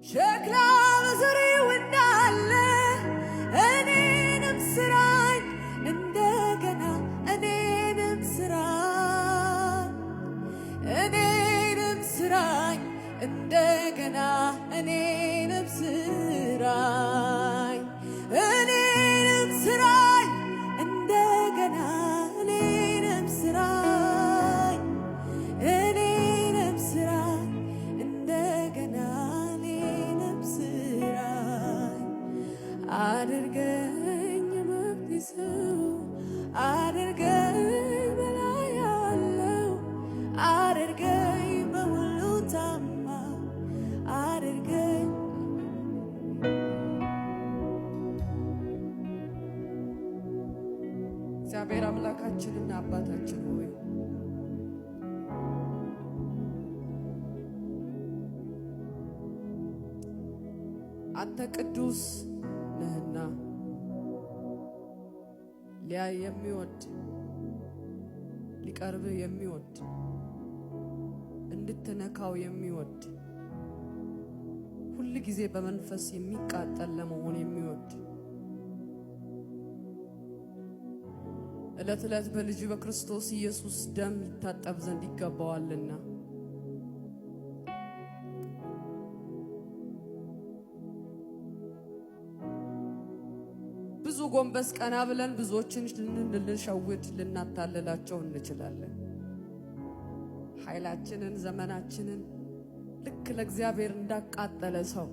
ሸክላ በዙሪያው እንዳለ እኔንም ስራኝ እንደገና፣ እኔንም ስራኝ፣ እኔንም ስራኝ እንደገና፣ እኔንም ስራኝ፣ እኔንም ስራኝ እንደገና፣ እኔንም ስራኝ፣ እኔንም ስራኝ እንደገና፣ እኔንም ስራኝ። አድርገኝ መብት ሰው፣ አድርገኝ በላይ ያለው፣ አድርገኝ በሁሉ ታማኝ አድርገኝ። እግዚአብሔር አምላካችንና አባታችን ሆይ፣ አንተ ቅዱስ ነህና ሊያይ የሚወድ፣ ሊቀርብህ የሚወድ፣ እንድትነካው የሚወድ፣ ሁል ጊዜ በመንፈስ የሚቃጠል ለመሆን የሚወድ ዕለት ዕለት በልጁ በክርስቶስ ኢየሱስ ደም ይታጠብ ዘንድ ይገባዋልና ብዙ ጎንበስ ቀና ብለን ብዙዎችን ልንሸውድ ልናታልላቸው እንችላለን። ኃይላችንን፣ ዘመናችንን ልክ ለእግዚአብሔር እንዳቃጠለ ሰው